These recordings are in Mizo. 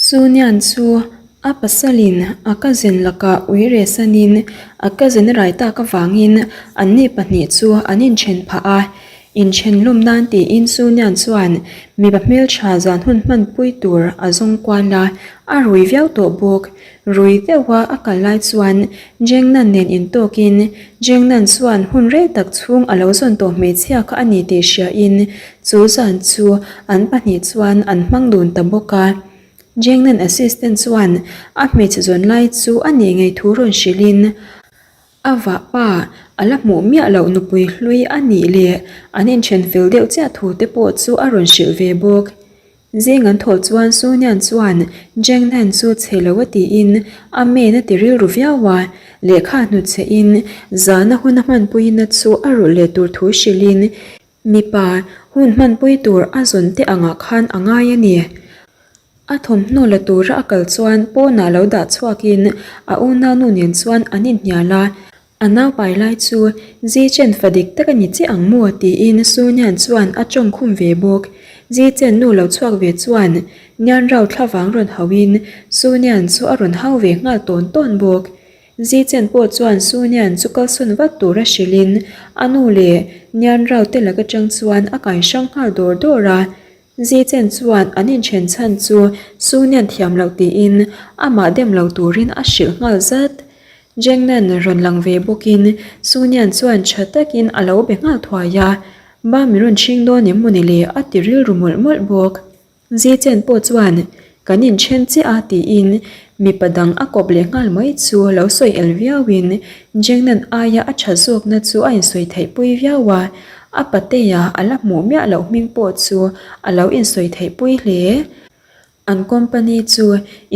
Sunian chu a pasalin a cousin lakah ui rehsanin a cousin a rai tak avangin anni pahnih chu an inthen phah a. Inthen lawm nan tiin Sunian chuan mipa hmeltha zan hun hmanpui tur a zawng kual a, a rui viau tawh bawk. Rui deuha a kal lai chuan Jengnan nen intawkin Jengnan chuan hun rei tak chhung a lo zawn tawh hmeichhia kha a ni tih hriain chu zan chu an pahnih chuan an hmang dun ta bawk a. Jengnan assistant chuan a hmeichhe zawn lai chu a nih ngei thu rawn hrilhin a vahpa a la hmuh miah loh nupui hlui a nih leh an inthen fel deuh chiah thu te pawh chu a rawn hrilh ve bawk. Zing an thawh chuan Sunian chuan Jeng Nan chu chhe lo a tiin a men a ti rilru viau a, lehkha hnutchhe in zana hun a hmanpuina chu a rulh leh tur thu hrilhin mipa hun hmanpui tur a zawn te angah khan a ngai a ni. A thawmhnaw la tura a kal chuan pawnah lo dah chhuakin a unau nu nen chuan an inhnial a, A naupai lai chu Zi Chen fa dik tak a ni che ang maw? tiin Su Nian chuan a tawng khum ve bawk. Zi Chen nu lo chhuak ve chuan Nian Rao thlavang rawn hauhin Su Nian chu a rawn hau ve nghal tawn tawn bawk. Zi Chen pawh chuan Su Nian chu kalsawn vat tura hrilhin a nu leh Nian Rao te lak atang chuan a kai hrang nghal dawr dawr a. Zi Chen chuan an inthen chhan chu Su Nian thiam loh tiin amah dem lo turin a hrilh nghal zat. Jengnan rawn lang ve bawkin Su Nian chuan tha takin a lo be nghal thuai a, Ba min rawn chhing dawn em mawni le a ti rilru mawlh mawlh bawk. Zi Chen pawh chuan kan inthen chiah a tiin mipa dang a kawp leh nghal mai chu lo sawi el viauin Jengnan aia a tha zawkna chu a insawi theih pui viau a, a patea a la hmuh miah loh hming pawh chu a lo insawi theih pui hle. An company chu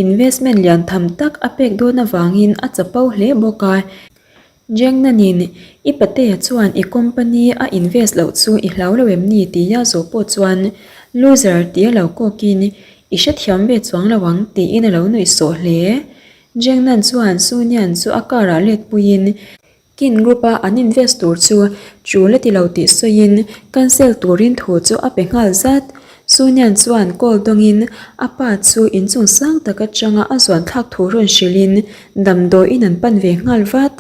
investment lian tham tak a pek dawn avangin a chapo hle bawk a. Jengnanin, I patea chuan i company a invest loh chu i hlau lo em ni? tia zawh pawh chuan loser tia lo kawkin, I hrethiam ve chuang lo ang tiin a lo nuih sawh hle. Jengnan chuan Sunian chu a car ah let puiin, Kin group a an invest tur chu tul a ti lo tih sawiin cancel turin thu chu a pe nghal zat. Sunian chuan call dawngin a pa chu inchung sang tak atanga a zuan thlak thu rawn hrilhin damdawiin an pan ve nghal vat.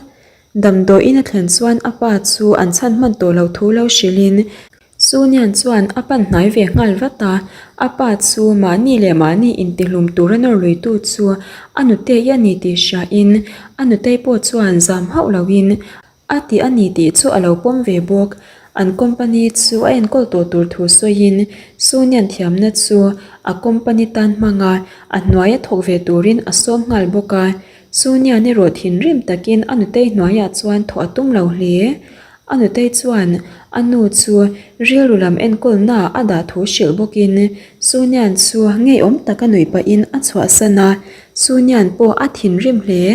Damdawiin a thlen chuan a pa chu an chhan hman tawh lo thu lo hrilhin Sunian chuan a pan hnai ve nghal vat a, a pa chu mahni leh mahni intihlum tura nawr luitu chu a nutei a ni tih hriain a nutei pawh chuan zam hauh loin a ti a ni tih chu a lo pawm ve bawk. An company chu a enkawl tawh tur thu sawiin Sunian thiamna chu a company tan hmanga a hnuaia thawk ve turin a sawm nghal bawk a. Sunian erawh thinrim takin a nutei hnuaiah chuan thawh a tum lo hle. A nutei chuan a nu chu rilru lam enkawlnaah a dah thu hrilh bawkin Sunian chu ngeiawm taka nuih pahin a chhuahsan a, Sunian pawh a thinrim hle.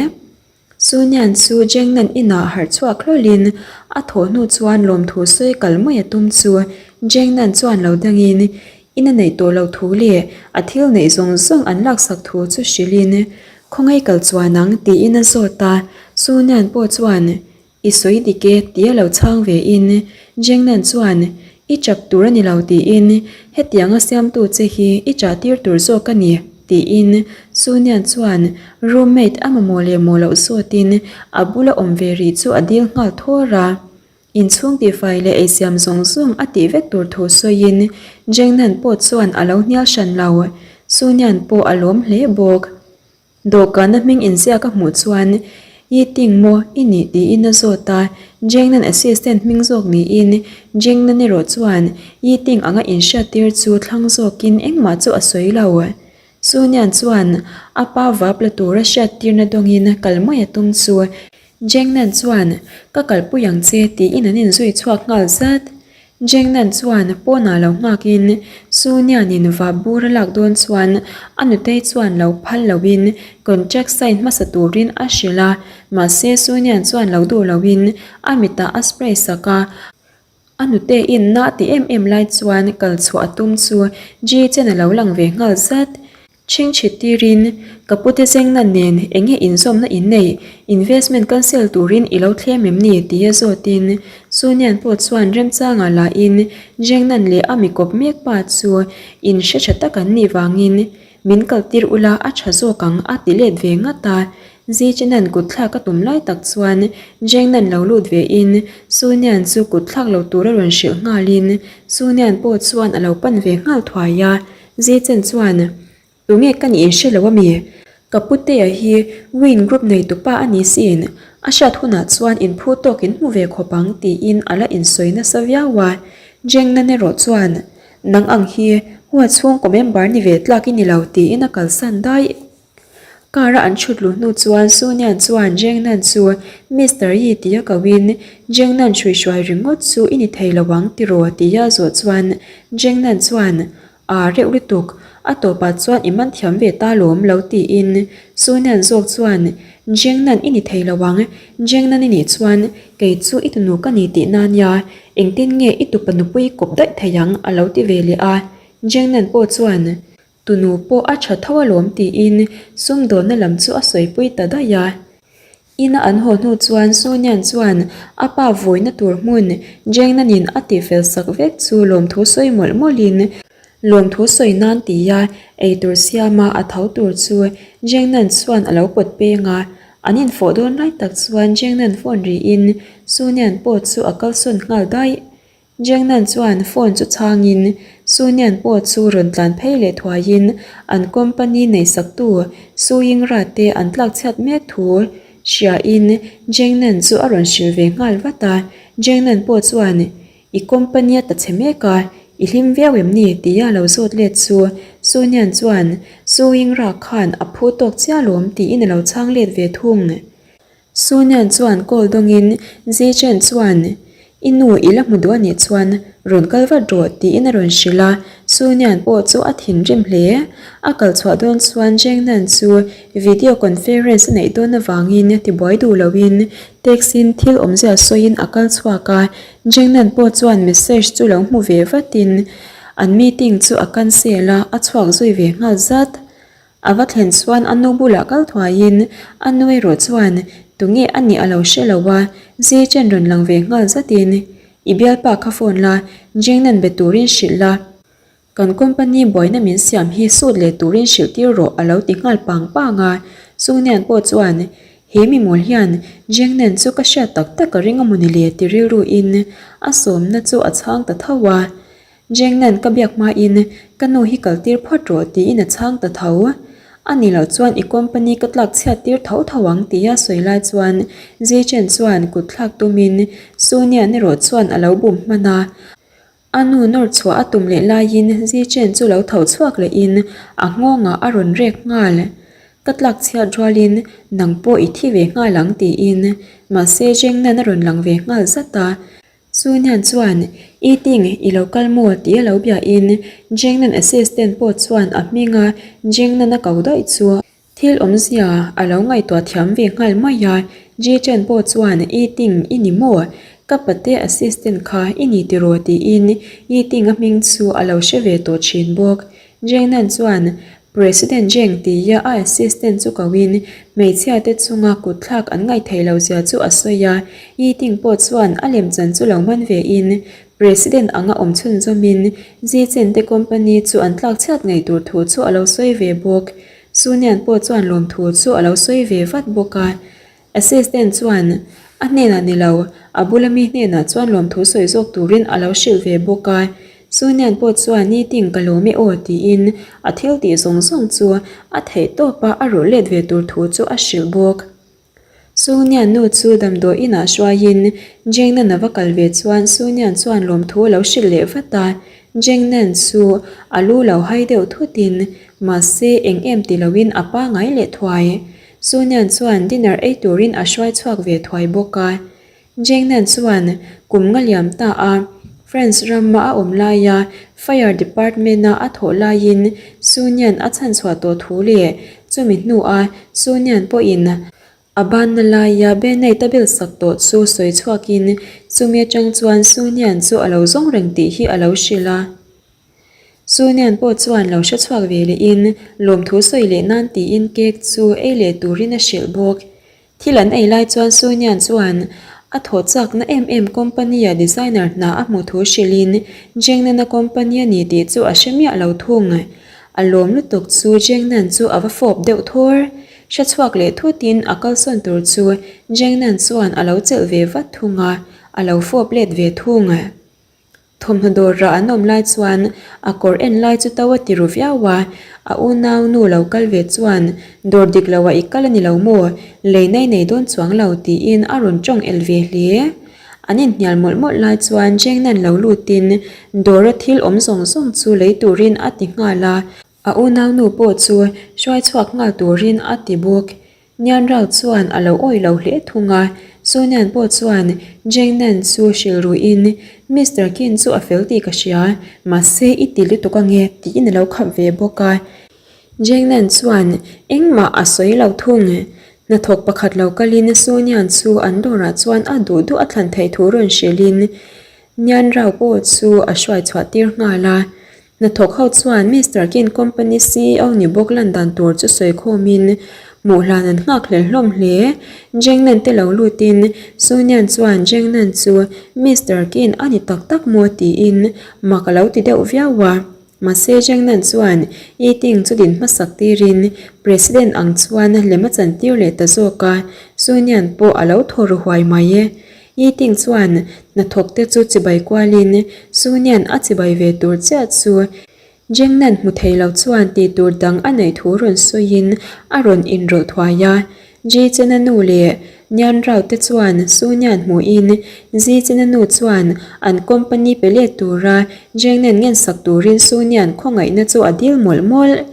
Sunian chu Jengnan inah harh chhuak hlawlhin a thawh hnu chuan lawmthu sawi kal mai a tum chu Jengnan chuan lo dangin in a neih tawh loh thu leh a thil neih zawng zawng an laksak thu chu hrilhin khawngaih kal chuan ang tiin a zawt a, Sunian pawh chuan I sawi dik e tia lo chhang ve in Jengnan chuan I chap tur a ni lo tiin hetianga siamtu che hi i chah tir tur zawk a ni tiin Sunian chuan roommate a mamawh leh maw loh zawtin a bula awm ve rih chu a dil nghal thawr a. Inchhung tihfai leh eisiam zawng zawng a tih vek tur thu sawiin Jengnan pawh chuan a lo hnial hran lo. Sunian pawh a lawm hle bawk. Dawhkana hming inziak a hmuh chuan I ting maw i nih tiin a zawt a, Jengnan assistant hming zawk niin Jengnan erawh chuan I ting anga inhriattir chu thlang zawkin engmah chu a sawi lo. Sunian chuan a pa vap la tura hriattirna dawngin kal mai a tum chu Jengnan chuan ka kalpui ang che tiin an inzui chhuak nghal zat. Jengnan chuan pawnah lo nghakin Su Nianin va bur a lak dawn chuan a nutei chuan lo phal loin contract sign hmasa turin a hrilh a, mahse Su Nian chuan lo duh loin a mitah a spray sak a, a nuteiin na a ti em em lai chuan kal chhuah a tum chu Ji Chen a lo lang ve nghal zat. Chhingchhit tirin, Ka pute zengna nen eng nge inzawmna in neih? Investment cancel turin i lo thlem em ni? tia zawtin Sunian pawh chuan remchangah lahin Jengnan leh a mi kawp mek pa chu in hre tha tak an nih vangin. Min kaltir ula a tha zawk ang a ti let ve ngat a. Zichenan kut thlak a tum lai tak chuan Jengnan lo lut ve in Sunian chu kut thlak lo tur a rawn hrilh nghal in Sunian pawh chuan a lo pan ve nghal thuai a. Zichen chuan Tunge ka nih in hre lo ami? Ka putea hi Win group nei tupa a ni sin, a hriat hunah chuan in phu tawk in hmu ve khawp ang tiin a la insawi nasa viau a. Jengnan erawh chuan Nang ang hi hua chhungkaw member ni ve tlak i ni lo tiin a kalsan daih. Car a an chhut luh hnu chuan Sunian chuan Jengnan chu Mister Yi tia koin Jengnan hruihruai ringawt chu i ni thei lo ang tiraw tia a zawh chuan Jengnan chuan A reuh lutuk, a tawpah chuan i man thiam ve ta lawm lo tiin Sunian zawk chuan Jengnan i ni thei lo ang, Jengnan i nih chuan kei chu i tunu ka ni tihna nia, engtin nge i tupa nupui i kawp daih thei ang a lo ti ve leh a, Jengnan pawh chuan tunu pawh a tha tho alawm tiin sumdawnna lam chu a sawipui ta daih a. Ina an haw hnu chuan Sunian chuan a pa vawina tur hmun Jengnanin a tihfel sak vek chu lawmthu sawi mawlh mawlhin lawmthu sawi nan tia eitur siama a tho tur chu Jengnan chuan a lo pawt peng a. An infawh dawn lai tak chuan Jengnan phone riin Sunian pawh chu a kalsawn nghal daih. Jengnan chuan phone chu chhangin Sunian pawh chu rawn tlan phei leh thuaiin an company neisaktu Su Yingra te an tlakchhiat mek thu hriain Jengnan chu a rawn hrilh ve nghal vat a. Jengnan pawh chuan I company a ta chhe mek a, i hlim viau em ni? tia lo zawt let chu Sunian chuan Su Yingra khan a phu tawk chiah lawm tiin a lo chhang let ve thung. Sunian chuan call dawngin Zichen chuan, I nu i la hmu duh a nih chuan rawn kal vat rawh tiin a rawn hrilh a, Sunian pawh chu a thinrim hle. A kal chhuah dawn chuan Jengnan chu video conference a neih dawn avangin tibuai duh loin text-in thil awmzia sawiin a kal chhuak a, Jengnan pawh chuan message chu lo hmu ve vatin an meeting chu a cancel a, a chhuak zui ve nghal zat. A va thlen chuan a nu bulah kal thuaiin a nu erawh chuan tunge a nih a lo hre lo a, zi chen rawn lang ve nghal zatin i bialpa kha phone la, Jingnan be turin hrilh la, kan company buaina min siam hi sut leh turin hrilh tir rawh a lo ti nghal pang pang a, Sungnian pawh chuan he mi mawl hian Jingnan chu ka hriat tak tak a ring a mawni le ti rilru in a sawmna chu a chhang ta tho a. Jengnan ka biak hmain ka nu hi kal tir phawt rawh tiin a chhang ta tho. A ni loh chuan i company ka tlak chhiat tir tho tho ang tia sawi lai chuan Zichen chuan kut thlak tumin Sunian erawh chuan a lo bum hman a. A nu nawr chhuah a tum leh laiin Zichen chu lo tho chhuak lehin a nghawngah a rawn rek nghal. Ka tlak chhiat rualin nang pawh i thi ve nghal ang tiin mahse Jengnan a rawn lang ve nghal zat a. Sunian chuan, I ting, i lo kal maw? tih a lo biahin Jengnan assistant pawh chuan a hminga Jengnan a ko daih chu thil awmzia a lo ngaihtuah thiam ve nghal mai a. Ji Chen pawh chuan, I ting, i ni maw? Ka pate assistant kha i ni tiraw? tiin I ting a hming chu a lo hre ve tawh thin bawk. Jengnan chuan, President Jeng tia a assistant chu koin hmeichhia te chunga kutthlak an ngaihtheih loh zia chu a sawi a, Yi Ting pawh chuan a lemchan chu lo man ve in President anga awm chhunzawmin Zi Chen te company chu an tlakchhiat ngei tur thu chu a lo sawi ve bawk. Sunian pawh chuan lawmthu chu a lo sawi ve vat bawk a. Assistant chuan a hnenah ni lo, a bula mi hnenah chuan lawmthu sawi zawk turin a lo hrilh ve bawk a. Sunian pawh chuan nitin ka lawm e aw tiin a thil tih zawng zawng chu a theih tawpa a ruh let ve tur thu chu a hrilh bawk. Sunian nu chu damdawi inah hruaiin Jengnan a va kal ve chuan Sunian chuan lawmthu a lo hrilh leh vat a. Jengnan chu a lu lo hai deuh thutin mahse eng em ti loin a pangai leh thuai. Sunian chuan dinner ei turin a hruai chhuak ve thuai bawk a. Jengnan chuan kum nga liam ta a, France rama a awm laia Fire Department-a a thawh laiin Sunian a chhanchhuah tawh thu leh chumi hnua Sunian pawhin a banna laia Benite a bel sak tawh chu sawi chhuakin chumi atang chuan Sunian chu a lo zawng reng tih hi a lo hrilh a. Sunian pawh chuan lo hre chhuak ve lehin lawmthu sawi leh nan tiin cake chu ei leh turin a hrilh bawk. Thil an ei lai chuan Sunian chuan a thawh chakna em em company-a designer hna a hmuh thu hrilhin Jengnana company a ni tih chu a hre miah lo thung. A lawm lutuk chu Jengnan chu a va fawp deuh thawr. Hre chhuak leh thutin a kalsawn tur chu Jengnan chuan a lo chelh ve vat thung a, a lo fawp let ve thung. Thawmhnaw dawrah an awm lai chuan a kawr en lai chu to a ti ru viau a, a unau nu lo kal ve chuan dawr dik lo ah i kal a ni lo maw, lei nai nei dawn chuang lo tiin a rawn tawng el ve hle. An inhnial mawlh mawlh lai chuan Jengnan lo lutin dawra thil awm zawng zawng chu lei turin a ti nghal a, a unau nu pawh chu hruai chhuak nghal turin a ti bawk. Nianrao chuan a lo awih lo hle thung a, Sunian pawh chuan Jengnan chu hrilh ruihin Mister Kin chu a fel tih ka hria, mahse i ti lutuk ange tiin a lo khap ve bawk a. Jengnan chuan engmah a sawi lo thung. Hnathawk pakhat lo kalin Sunian chu an dawrah chuan a duh duh a thlan theih thu rawn hrilhin Nianrao pawh chu a hruai chhuah tir nghal a. Hnathawk ho chuan Mister Kin company ceo ni bawk lan dan tur chu sawi khawmin hmuh hlan an nghak hlel hlawm hle. Jengnan te lo lutin Sunian chuan Jengnan chu Mister Kin a ni tak tak maw tiin mak a lo ti deuh viau a. Mahse Jengnan chuan Yiting chu din hmasak tirin President ang chuan lem a chantir leh ta zawk a, Sunian pawh a lo thaw ru huai mai e. Yiting chuan hnathawk te chu chibai kualin Sunian a chibai ve tur chiah chu Jengnan hmu thei lo chuan tih tur dang a neih thu rawn sawiin a rawn inrawlh thuai a. Ji Chena nu leh Nian Rao te chuan Sunian hmuhin Ji Chena nu chuan an company pe let tura Jengnan ngensak turin Sunian khawngaihna chu a dil mawlh mawlh.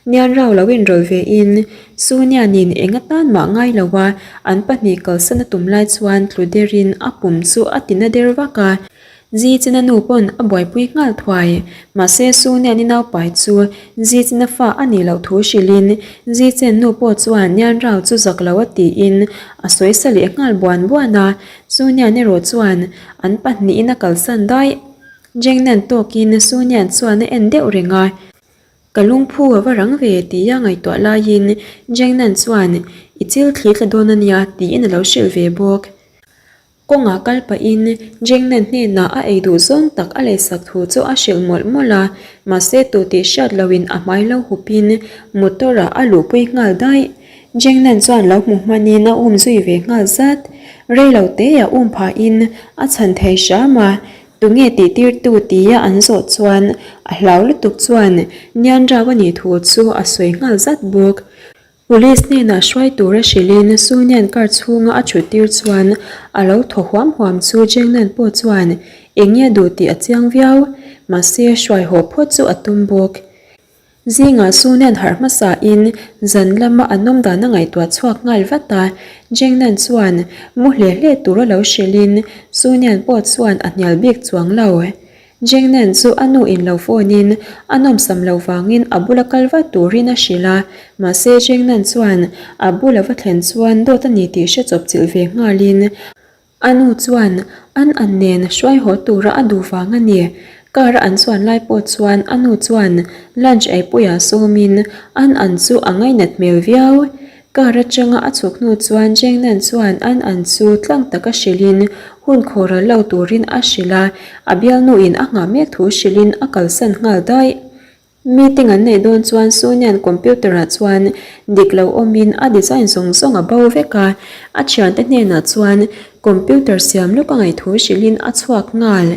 Nian rau lo inrawlh ve in Sunianin eng atan mah ngai lo a, an pahnih kalsan a tum lai chuan tlu derin a pum chu a ti na der vak a. Zi China nu pawn a buaipui nghal thuai. Mahse Suniani naupai chu Zi China fa a nih loh thu hrilhin Zi Chen nu pawh chuan Nian rau chu zak lo a tiin a sawi sa leh nghal buan buan a. Sunian erawh chuan an pahnihin a kalsan daih. Jengnan tawkin Sunian chuan a en deuh reng a. Ka lungphu a va rang ve tia ngaihtuah laiin Jengnan chuan i chil thli tla dawn a nia tiin a lo hrilh ve bawk. Kawngah kal pahin Jengnan hnenah a ei duh zawng tak a leisak thu chu a hrilh mawlh mawlh a, mahse tu tih hriat loin a hmai lo hupin motor ah a luhpui nghal daih. Jengnan chuan lo hmu hmanin a um zui ve nghal zat. Rei lo teah um phahin a chhan thei hram a, Tunge tihtirtu tia an zawh chuan a hlau lutuk chuan Nianrao a nih thu chu a sawi nghal zat bawk. Police hnenah hruai tura hrilhin Sunian car chhunga a thuttir chuan a lo thaw huam huam chu Jengnan pawh chuan eng nge duh tih a chiang viau, mahse hruai haw phawt chu a tum bawk. Zingah Sunian harh hmasain zan lama an awm dan a ngaihtuah chhuak nghal vat a, Jengnan chuan mu hle hle tur a lo hrilhin Sunian pawh chuan a hnial bik chuang lo. Jengnan chu a nu in lo phone in a nawmsam lo vangin a bula kal vat turin a hrilh a, mahse Jengnan chuan a bula va thlen chuan dawt a ni tih hre chawp chilh ve nghalin A nu chuan an an nen hruai haw tura a duh vang a ni. Car a an chuan lai pawh chuan a nu chuan lunch eipuiah sawmin an an chu a ngainat hmel viau. Car atanga a chhuk hnu chuan Jengnan chuan an an chu tlang taka hrilhin hun khawhral lo turin a hrilh a, a bialnuin a nghah mek thu hrilhin a kalsan nghal daih. Meeting an neih dawn chuan Sunia'n computer ah chuan dik lo awmin a design zawng zawng a bo vek a, a thiante hnenah chuan computer siam lawk a ngaih thu hrilhin a chhuak nghal.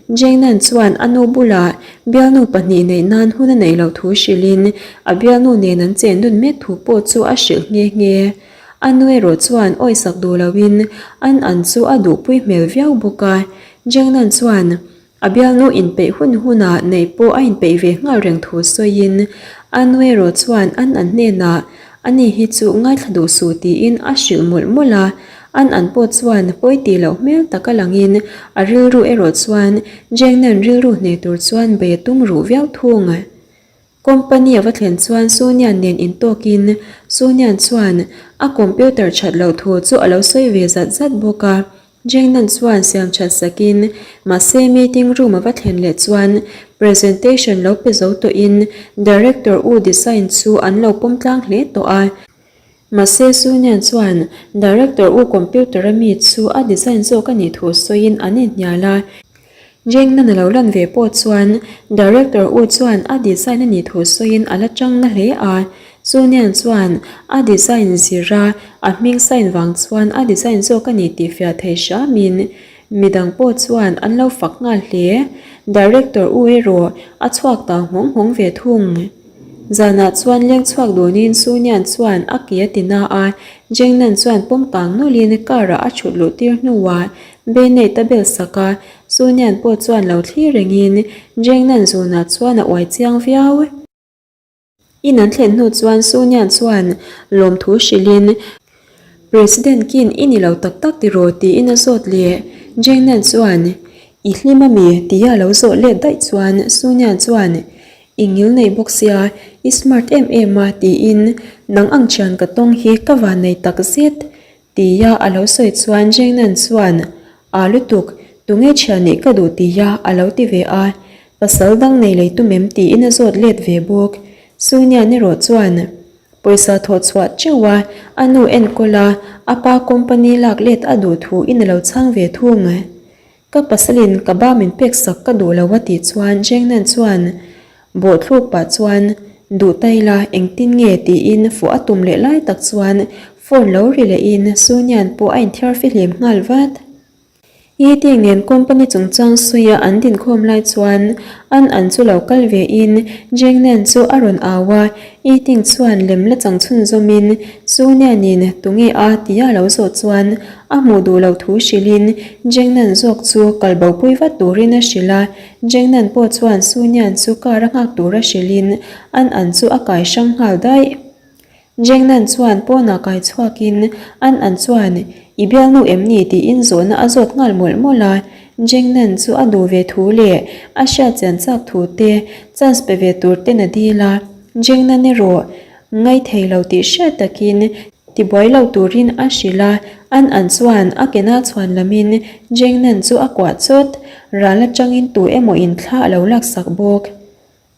Jengnan chuan a nu bulah bialnu pahnih neih nan hun a neih loh thu hrilhin a bialnu nen an chen dun mek thu pawh chu a hrilh nghe nghe. A nu erawh chuan awisak duh loin an an chu a duhpui hmel viau bawk a, Jengnan chuan A bialnu inpeih hun hunah neih pawh a inpeih ve nghal reng thu sawiin a nu erawh chuan an an hnenah ani hi chu ngaithla duh suh tiin a hrilh mawlh mawlh a, an an pawh chuan pawi tih loh hmel taka langin a rilru erawh chuan Jengnan rilru hneh tur chuan bei a tum ruh viau thung. Company a va thlen chuan Sunian nen intawkin Sunian chuan a computer that loh thu chu a lo sawi ve zat zat bawk a. Jengnan chuan siam that sakin mahse meeting room a va thlen leh chuan presentation lo pe zo tawhin Director U design chu an lo pawm tlang hle tawh a. Mahse Sunian chuan Director U computer a mi chu a design zawk a nih thu sawiin an inhnial a. Jengnan a lo lan ve pawh chuan Director U chuan a design a nih thu sawiin a la chang na hle a. Sunian chuan a design zira a hming sign vang chuan a design zawk a ni tih fiah thei hramin midang pawh chuan an lo fak nghal hle. Director U erawh a chhuak ta nghawng nghawng ve thung. Zanah chuan leng chhuak dunin Sunian chuan a ke a ti na a, Jengnan chuan pawm kang nawlhin car ah a thut luh tir hnuah Bennett a bel sak a, Sunian pawh chuan lo thlir rengin Jengnan zunah chuan a uai chiang viau. In an thlen hnu chuan Sunian chuan lawmthu hrilhin President kin i ni lo tak tak tiraw tiin a zawt leh. Jengnan chuan I hlim ami? tia lo zawh let daih chuan Sunian chuan I ngil nei bawk sia, i smart em em a tiin nang ang thian ka tawng hi ka van nei tak zet tia a lo sawi chuan Jengnan chuan Aa lutuk, tunge thian nih ka duh tia a lo ti ve a, pasal dang nei lei tum em tiin a zawt let ve bawk. Sunian erawh chuan pawisa thawh chhuah teuh a, a nu enkawl a, a pa company lak let a duh thu in a lo chhang ve thung. Ka pasalin ka ba min pek sak ka duh lo a tih chuan Jengnan chuan bawhthluk pah chuan duh ta ila engtin nge tiin fuh a tum leh lai tak chuan phone lo ri lehin Sunian pawh a inthiar fihlim nghal vat. Yiti nen company chungchang suia an dinkhawm lai chuan an an chu lo kal ve in Jengnan chu a rawn au a, Yiting chuan lem la chang chhunzawm in Sunian in tunge a tia lo zawh chuan a hmuh duh loh thu hrilh in Jengnan zawk chu kal bo pui vat turin a hrilh a, Jengnan pawh chuan Sunian chu car a nghak tura hrilh in an an chu a kai hrang nghal daih. Jengnan chuan pawnah kai chhuakin an an chuan, I bialnu em ni? tiin zawhna a zawt nghal mawlh mawlh a. Jengnan chu a duh ve thu leh a hriat chian chak thu te, chance pe ve tur ten a dil a. Jengnan erawh ngaithei lo tih hriat takin tibuai lo turin a hrilh a. An an chuan a kena chhuan lamin Jengnan chu a kuah chawt. Ral atangin tu emaw in thla a lo laksak bawk.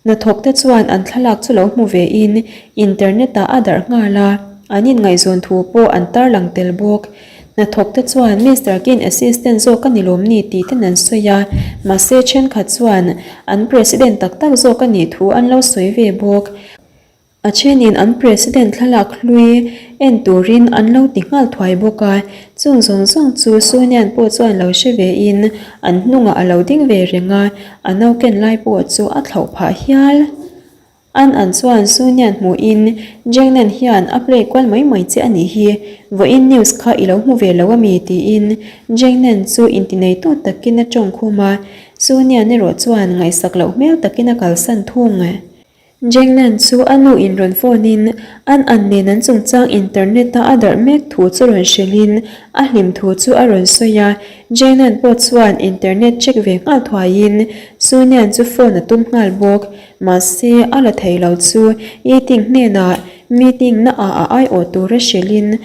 Hnathawk te chuan an thlalak chu lo hmu ve in internet ah a darh nghal a, an inngaihzawn thu pawh an tarlang tel bawk. Hnathawk te chuan Mister Kin assistant zawk a ni lawm ni tih ten an sawi a, mahse thenkhat chuan an president tak tak zawk a nih thu an lo sawi ve bawk. A thenin an President thlalak hlui en turin an lo ti nghal thuai bawk a, chung zawng zawng chu Sunian pawh chuan lo hre ve in an hnungah a lo ding ve reng a, a nauken lai pawh chu a thlauh phah hial. An an chuan Sunian hmuhin Jengnan hian a play kual mai mai che a nih hi, vawiin news kha i lo hmu ve lo a mi tiin Jengnan chu intineitu takin a tawng khum a, Sunian erawh chuan ngaihsak loh hmel takin a kalsan thung. Jengnan chu a nu in rawn phone in an an nen an chungchang internet a a darh mek thu chu rawn hrilh in a hlim thu chu a rawn sawi a, Jengnan pawh chuan internet check ve nghal thuai in Sunian chu phone a tum nghal bawk, mahse a la thei lo chu Yiting hnenah meeting na ah a aiawh tur a hrilh in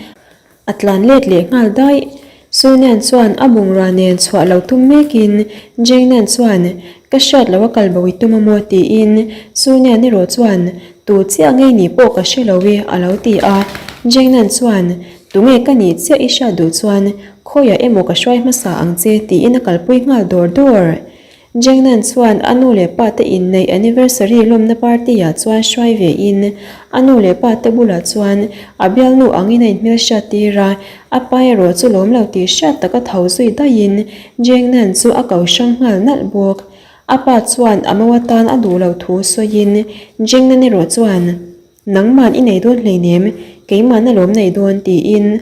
A tlan let leh nghal daih. Sunian chuan a bungrua nen chhuah lo tum mekin Jengnan chuan, Ka hriat lo a kal bo i tum a maw? tiin Sunian erawh chuan, Tu chiah ngei nih pawh ka hre lo e a lo ti a. Jengnan chuan, Tunge ka nih chiah i hriat duh chuan khawiah emaw ka hruai hmasa ang che tiin a kalpui nghal dawr dawr. Jengnan chuan a nu leh pa te inneih anniversary lawmna party ah chuan hruai ve in a nu leh pa te bulah chuan a bialnu angin a inhmelhriat tir a, a pa erawh chu lawm lo tih hriat taka tho zui daihin Jengnan chu a ko hrang nghal nalh bawk. A pa chuan a mo atan a duh loh thu sawiin Jengnan erawh chuan Nangman i nei dawn hleinem, keimahna lawm nei dawn tiin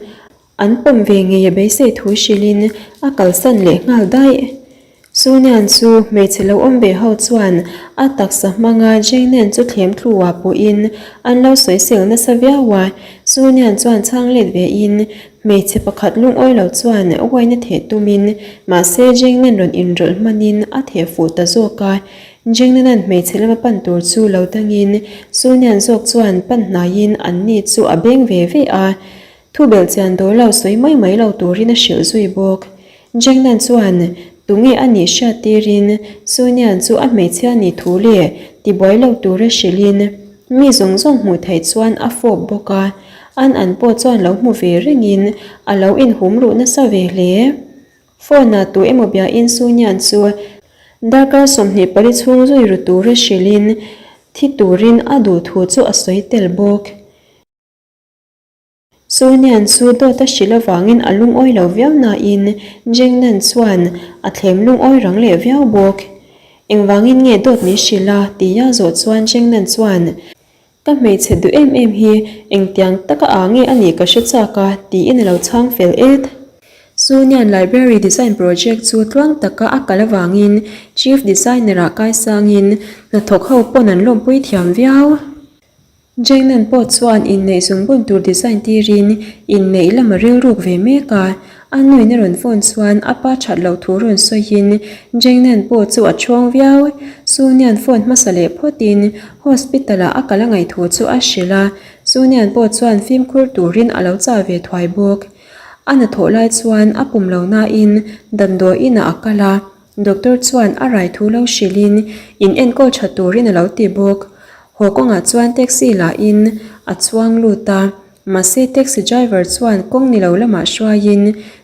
An pawm ve ngei a beisei thu hrilhin a kalsan leh nghal daih. Sunian chu hmeichhe lo awm ve ho chuan a taksa hmanga Jaynen chu thlem thlu ah pawhin an lo sawisel nasa viau a. Sunian chuan chhang let ve in hmeichhe pakhat lungawi lo chuan uaina theh tumin mahse Jaynen rawn inrawlh hmanin a theh fuh ta zawk a. Jaynena'n hmeichhe lama pan tur chu lo dangin Sunian zawk chuan pan hnaiin anni chu a beng ve ve a. Thu belh chian dawl lo sawi mai mai lo turin a hrilh zui bawk. Jengnan chuan tunge a nih hriat tirin Sunian chu a hmeichhia nih thu leh tibuai lo tura hrilhin mi zawng zawng hmuh theih chuan a fawp bawk a, an an pawh chuan lo hmu ve rengin a lo inhum ruh nasa ve hle. Phone-ah tu emaw biain Sunian chu. Darkar 24 chhung zui ru tura hrilhin thi turin a duh thu chu a sawi tel bawk. Sunian chu dawt a hrilh avangin a lungawi lo viau nain Jengnan chuan a thlem lungawi rang leh viau bawk. Engvangin nge dawt min hrilh a? tia zawh chuan Jengnan chuan, Ka hmeichhe duh em em hi engtiang taka aa nge a nih ka hre chak a, tiin a lo chhang fel et. Sunian Library Design Project chu tluang taka a kal avangin Chief Designer-ah kaisangin hnathawk ho pawn an lawmpui thiam viau. Jengnan pawh chuan inneih zungbun tur design tirin inneih lam a rilruk ve mek a, a nuin a rawn phone chuan a pa that loh thu rawn sawiin Jengnan pawh chu a chhawng viau. Sunian phone hmasa leh phawtin hospital ah a kal a ngaih thu chu a hrilh a, Sunian pawh chuan fimkhur turin a lo chah ve thuai bawk. A hnathawh lai chuan a pum lo nain damdawi inah a kal a. Doctor chuan a rai thu lo hrilhin in enkawl tha turin a lo ti bawk. Haw kawngah chuan taxi lahin a chuang lut a, mahse taxi driver chuan kawng ni lo lamah hruaiin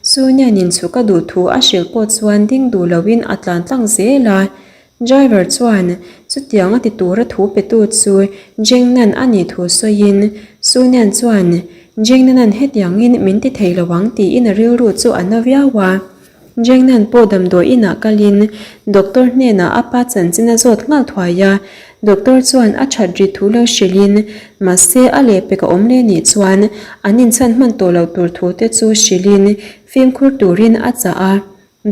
Sunianin chhuk a duh thu a hrilh pawh chuan ding duh loin a tlan tlang zel a. Driver chuan chutiang a ti tura thu petu chu Jengnan a nih thu sawiin Sunian chuan Jengnanan hetiangin min ti thei lo ang tiin a rilru chu a na viau a. Jengnan pawh damdawi inah kalin doctor hnenah a pa chanchin a zawt nghal thuai a, doctor chuan a that ri thu lo hrilhin mahse a lehpek a awm leh nih chuan an inchhan hman tawh loh tur thu te chu hrilhin fimkhur turin a chah a.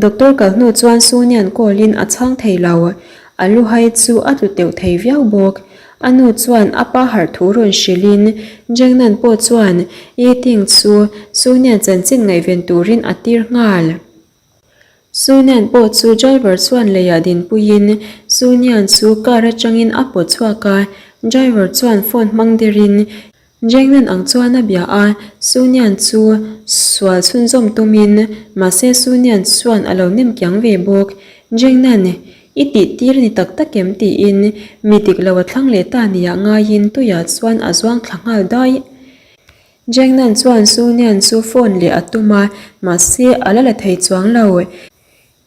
Doctor kal hnu chuan Sunian call-in a chhang thei lo, a luhai chu a tlu teuh thei viau bawk. A nu chuan a pa harh thu rawn hrilhin Jengnan pawh chuan Yi Ting chu Sunian chanchin ngaihven turin a tir nghal. Sunian pawh chu driver chuan leiah dinpuiin Sunian chu car atangin a pawt chhuak a, driver chuan phone hmang derin Jengnan ang chuan a bia a, Sunian chu sual chhunzawm tumin mahse Sunian chuan a lo nem kiang ve bawk. Jengnan, i tih tir ni tak tak em tiin mi dik lo a thlang leh ta nia ngaiin tuiah chuan a zuang thla nghal daih. Jengnan chuan Sunian chu phone leh a tum a, mahse a la la thei chuang lo.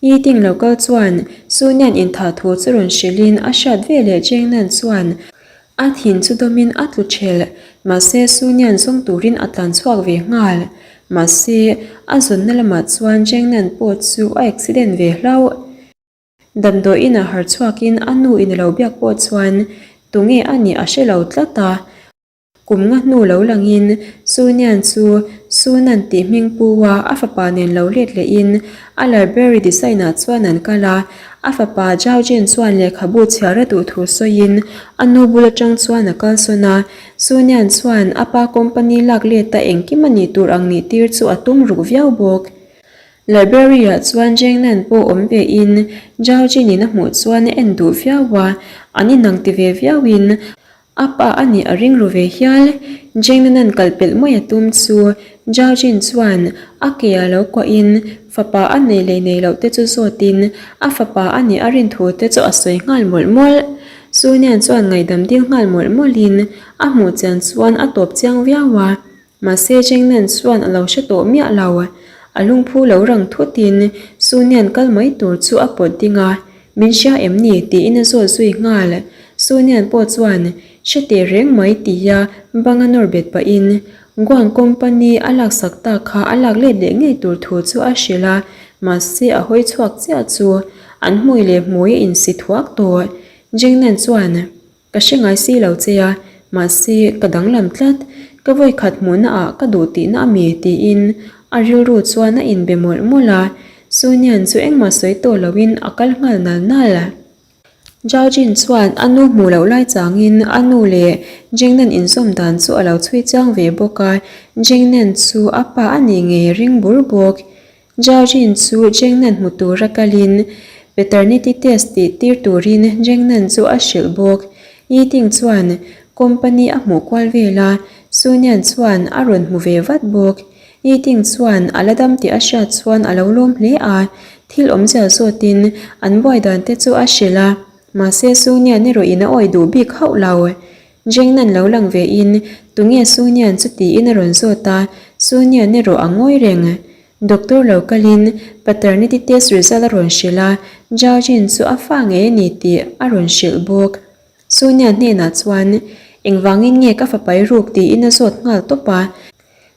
Meeting lo kal chuan Sunian inthah thu chu rawn hrilhin a hriat ve leh Jengnan chuan a thin chu dawmin a tlu thelh. Mahse Sunian zawng turin a tlan chhuak ve nghal. Mahse a zawnna lamah chuan Jengnan pawh chu a accident ve hlauh. Damdawi inah har chhuakin a nu in a lo biak pawh chuan tunge a nih a hre lo tlat a. Kum nga hnu lo langin Sunian chu Sunan tih hming pu a a fapa nen lo let lehin a library design ah chuan an kal a, a fapa Zhao Jin chuan lehkhabu chhiar a duh thu sawiin a nu bul atang chuan a kalsawn a, Sunian chuan a pa company lak let a engkim a nih tur ang nih tir chu a tum ruk viau bawk. Library ah chuan Jengnan pawh awm ve in Zhao Jin in a hmuh chuan a en duh viau a, an inang ti ve viau in A pa a nih a ring ru ve hial. Jengnanan kal pelh mai a tum chu Zhao Jin chuan a ke a lo kuahin fapa a nei leh nei loh te chu zawtin a fapa a nih a rin thu te chu a sawi nghal mawlh mawlh. Sunian chuan ngaihdam dil nghal mawlh mawlhin a hmuh chian chuan a tawp chiang viau a. Mahse Jengnan chuan a lo hre tawh miah lo. A lungphu lo rang thutin Sunian kal mai tur chu a pawt ding a, Min hria em ni? tiin a zawt zui nghal. Sunian pawh chuan hre teh reng mai tia banga nawr bet pahin Guang company a laksak tak kha a lak let leh ngei tur thu chu a hrilh a, mahse a hawi chhuak chiah chu an hmui leh hmui a insi thuak tawh. Jengnan chuan. Ka hre ngai si lo che a, mahse ka danglam tlat. Ka vawi khat hmuhna ah ka duh tihna a mi tiin a rilru chuan a inbe mawlh mawlh a. Sunian chu engmah sawi tawh loin a kal nghal nal nal. Zhao Jin chuan a nu hmuh loh lai changin a nu leh Jengnan inzawm dan chu a lo chhui chiang ve bawk a, Jengnan chu a pa a nih ngei ring bur bawk. Zhaojin chu Jengnan hmu tura kalin paternity test tih tir turin Jengnan chu a hrilh bawk. Yiting chuan company a hmuh kual vel a, Sunian chuan a rawn hmu ve vat bawk. Yiting chuan a la dam tih a hriat chuan a lo lawm hle a, thil awmzia zawtin an buai dan te chu a hrilh a, mahse Sunian erawh in a awih duh bik hauh lo. Jengnan lo lang ve in tunge Sunian chu tiin a rawn zawt a, Sunian erawh a ngawi reng. Doctor lo kalin paternity test result a rawn hrilh a, Zhao Jin chu a fa ngei a ni tih a rawn hrilh bawk. Sonia hnenah chuan, Engvangin nge ka fapai ruk tiin a zawt nghal tawp a.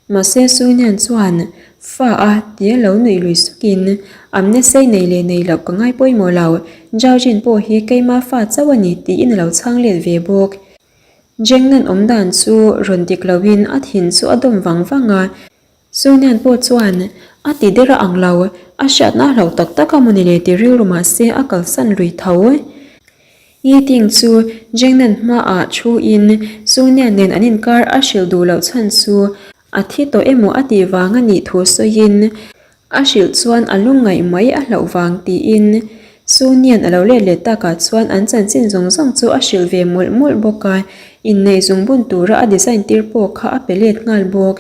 Mahse Sonia chuan, Fa a tia lo nuih lui sukin, Amnesei nei leh nei loh ka ngai pawimawh lo, Zhao Jin pawh hi keima fa chauh a ni tiin a lo chhang let ve bawk. Jengnan awmdan chu rawn dik loin a thin chu a dawm vang vang a. Sunian pawh chuan a ti der a ang lo, a hriatna a hlauh tak tak a mawni le ti rilru mah se a kalsan lui tho. Yi Ting chu Jengnan hmaah thu in Sunian nen an inkar a hrilh duh loh chhan chu a thi tawh emaw a tih vang a nih thu sawiin A hrilh chuan a lungngaih mai a hlauh vang tiin Sunian a lo let leh takah chuan an chanchin zawng zawng chu a hrilh ve mawlh mawlh bawk a, inneih zungbun tura a design tir pawh kha a pe let nghal bawk.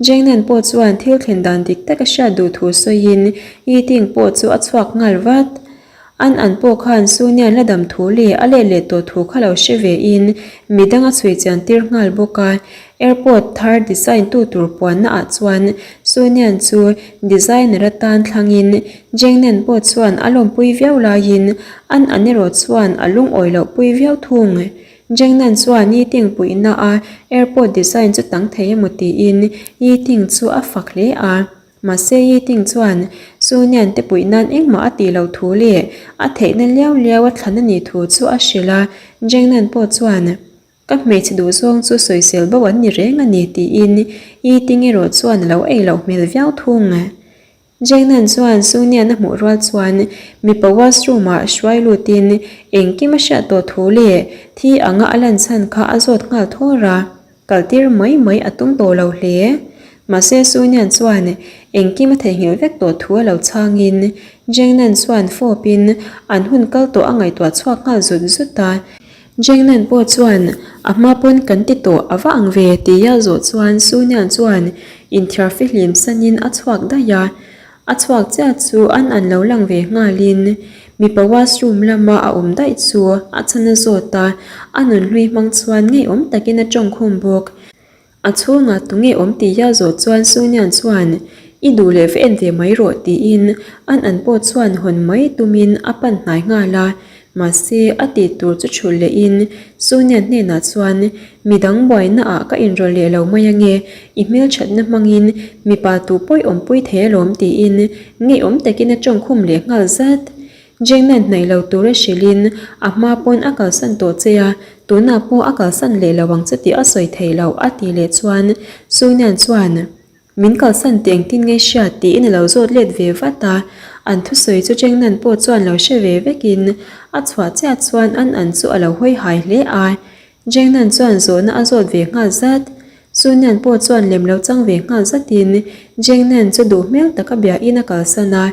Jengnan pawh chuan thil thlen dan dik tak a hriat duh thu sawiin Yiting pawh chu a chhuak nghal vat. An an pawh khan Sunian la dam thu leh a let leh tawh thu kha lo hre ve in midang a chhui chian tir nghal bawk a. Airport thar design tu tur puanna ah chuan Sunian chu designer atan thlang in Jengnen pawh chuan a lawmpui viau laiin an an erawh chuan a lungawi loh pui viau thung. Jengnan chuan Yiting puihna a airport design chu tang thei emaw tiin Yiting chu a fak hle a. Mahse Yiting chuan Sunian te puih nan engmah a tih loh thu leh a theihna liau liau a thlan a nih thu chu a hrilh a, Jengnan pawh chuan Ka hmeichhe duhzawng chu sawisel bo an ni reng a ni tiin Yiting erawh chuan a lo ei loh hmel viau thung. Jengnan chuan Sunian a hmuh rual chuan mipa washroom ah hruai lutin engkim a hriat tawh thu leh thi anga a lan chhan kha a zawt nghal thawr a. Kaltir mai mai a tum tawh lo hle. Mahse Sunian chuan engkim a theihnghilh vek tawh thu a lo chhangin Jengnan chuan fawpin an hun kal tawh a ngaihtuah chhuak nghal zut zut a. Jengnan pawh chuan a hma pawn kan ti tawh a va ang ve tia zawh chuan Sunian chuan inthiar fihlim sanin a chhuak daih a. A chhuak chiah chu an an lo lang ve nghalin mipa washroom lama a awm daih chu a chhan a zawt a, a nun hlui hmang chuan ngeiawm takin a tawng khum bawk. A chhungah tunge awm tih a zawh chuan Sunian chuan I duh leh va en ve mai rawh tiin an an pawh chuan hawn mai tumin a pan hnai nghal a, Mahse, a tih tur chu chhulh lehin Sonia hnenah chuan, Midang buaina ah ka inrawlh leh lo mai ange, i hmelthatna hmangin mipa tu pawi awmpui thei alawm tiin ngeiawm takin a tawngkhum leh nghal zat. Jengnan hnaih lo tura hrilhin a hma pawn a kalsan tawh che a, tunah pawh a kalsan leh lo ang che tih a sawi thei lo a tih leh chuan Sonia chuan, Min kalsan tih engtin nge hriat tiin a lo zawt let ve vat a, an thusawi chu Chengnan pawh chuan lo hre ve vekin a chhuah chiah chuan an an chu a lo hawi hai hle a. Chengnan chuan zawhna a zawt ve nghal zat. Sunian pawh chuan lem lo chang ve nghal zatin Chengnan chu duh hmel taka biain a kalsan a,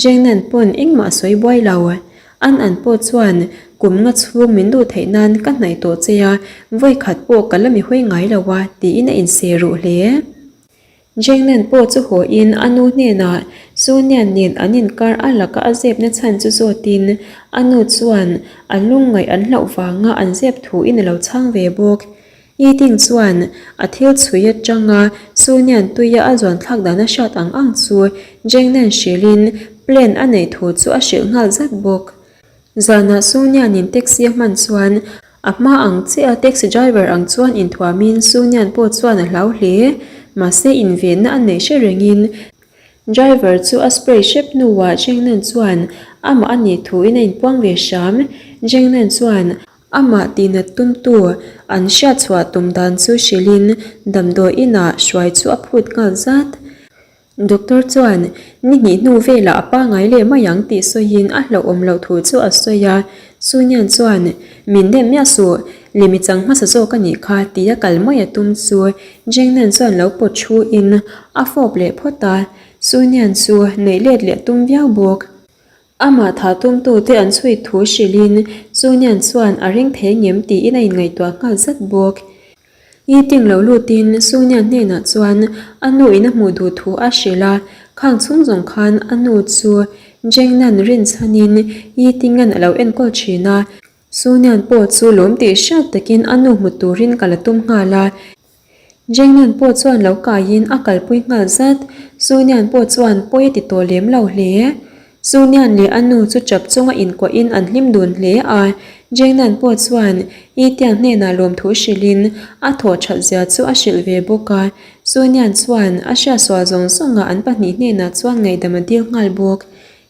Chengnan pawn engmah a sawi buai lo. An an pawh chuan kum nga chhung min duh theih nan ka hnaih tawh che a, vawi khat pawh ka la mi hawi ngai lo a, tiin a inseh ruh hle. Jengnan pawh chu haw in a nu hnenah Sunian nen an inkar a laka a zepna chhan chu zawtin a nu chuan a lungngaih an hlauh vanga an zep thu in a lo chhang ve bawk. Yi Ting chuan a thil chhui atanga Sunian tuia a zuan thlak dan a hriat ang ang chu Jengnan hrilhin plan a neih thu chu a hrilh nghal zat bawk. Zanah Sunianin taxi a hman chuan a hma ang chiah a taxi driver ang chuan inthuamin Sunian pawh chuan a hlau hle. Mahse invenna a neih hre rengin Driver chu a spray hrep hnuah Jengnan chuan amah a nih thuin a inpuang ve hram. Jengnan chuan Amah tihnat tumtu an hriatchhuah tum dan chu hrilhin damdawi inah hruai chu a phut nghal zat. Doctor chuan ni hnih hnu velah a pangai leh mai ang tih sawiin a hlauhawm loh thu chu a sawi a. Sunian chuan, Min dem miah suh, lemi chang hmasa zawk a nih kha tia kal mai a tum chu Jengnan chuan lo pawt thu in a fawp leh phawt a. Sunian chu neih let leh a tum viau bawk. Amah tha tumtute an chhui thu hrilhin Sunian chuan a ring thei ngem tiin a inngaihtuah nghal zat bawk. Yi Ting lo lutin Sunian hnenah chuan a nu in a hmuh duh thu a hrilh a, khang chhung zawng khan a nu chu Jengnan rinchhanin Yi Tingan a lo enkawl thin a, Sunian pawh chu lawm tih hriat takin a nu hmu turin ka la tum nghal a. Jengnan pawh chuan lo kaiin a kalpui nghal zat. Sunian pawh chuan pawi a ti tawh lem lo hle. Sunian leh a nu chu chap chunga inkuahin an hlim dun hle a, Jengnan pawh chuan Yitiang hnenah lawmthu hrilhin a thawh that zia chu a hrilh ve bawk a. Sunian chuan a hriatsual zawng zawngah an pahnih hnenah chuan ngaihdam a dil nghal bawk.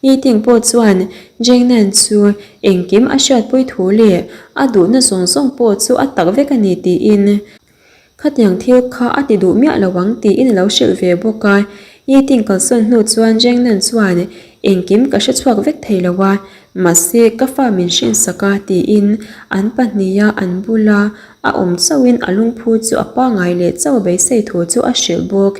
Yiting pawh chuan Jengnan chu engkim a hriatpui thu leh a duhna zawng zawng pawh chu a tak vek a ni tiin Khatiang thil kha a ti duh miah lo ang tiin a lo hrilh ve bawk a. Yiting kalsawn hnu chuan Jengnan chuan engkim ka hre chhuak vek thei lo a, mahse ka fa min hrinsak a tiin an pahniha an bula a awm chauhin a lungphu chu a pangai leh chauh a beisei thu chu a hrilh bawk.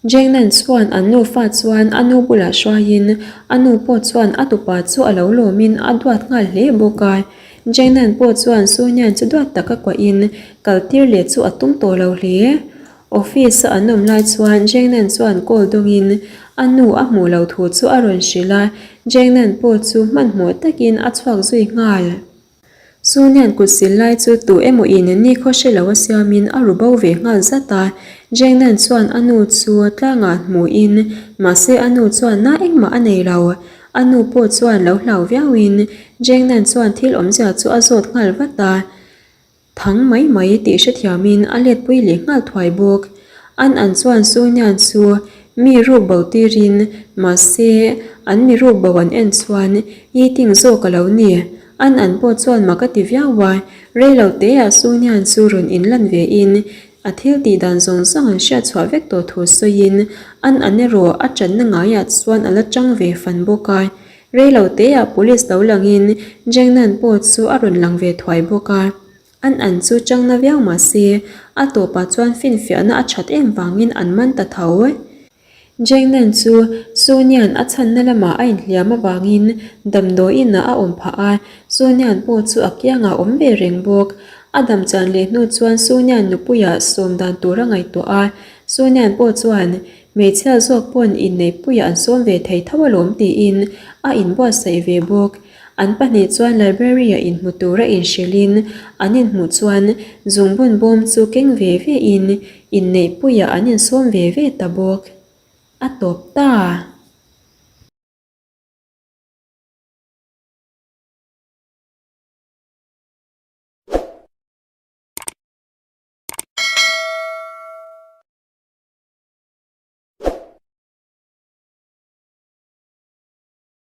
Jengnan chuan an nufa chuan a nu bulah hruaiin a nu pawh chuan a tupa chu a lo lawmin a duat nghal hle bawk a. Jengnan pawh chuan Sunian chu duat taka kuahin kal tir leh chu a tum tawh lo hle. Office a an awm lai chuan Jengnan chuan call dawngin a nu a hmuh loh thu chu a rawn hrilh a, Jengnan pawh chu hmanhmawh takin a chhuak zui nghal. Sunian kut sil lai chu tu emaw in ni khaw hre lo a siamin a ru bo ve nghal zat a. Jengnan chuan a nu chu tlangah hmuhin mahse a nu chuan na engmah a nei lo. A nu pawh chuan lo hlau viauin Jengnan chuan thil awmzia chu a zawt nghal vat a. Thang mai mai tih hrethiamin a letpui leh nghal thuai bawk. An an chuan Sunian chu mi ruk bo tirin mahse an mi ruk bo an en chuan Yiting zawk a lo ni. An an pawh chuan mak a ti viau a, rei lo teah Sunian chu rawn inlan ve in a thil tih dan zawng zawng an hriat chhuah vek tawh thu sawiin an an erawh a channa ngaiah chuan a la chang ve fan bawk a. Rei lo teah police lo langin Jengnan pawh chu a rawn lang ve thuai bawk a. An an chu changna viau mah se, a tawpah chuan finfiahna a that em vangin an man ta tho. Jengnan chu Sunian a chhanna lamah a inhliam avangin damdawiinah a awm phah a, Sunian pawh chu a kiangah a awm ve reng bawk. A dam chan leh hnu chuan Sunian nupuiah sawm dan tur a ngaihtuah a, Sunian pawh chuan hmeichhia zawk pawn inneihpuiah an sawm ve thei tho alawm tiin a inbuatsaih ve bawk. An pahnih chuan library-ah inhmu tura inhrilhin an inhmuh chuan zungbun bawm chu keng ve ve in inneihpuiah an insawm ve ve ta bawk. A tawp ta!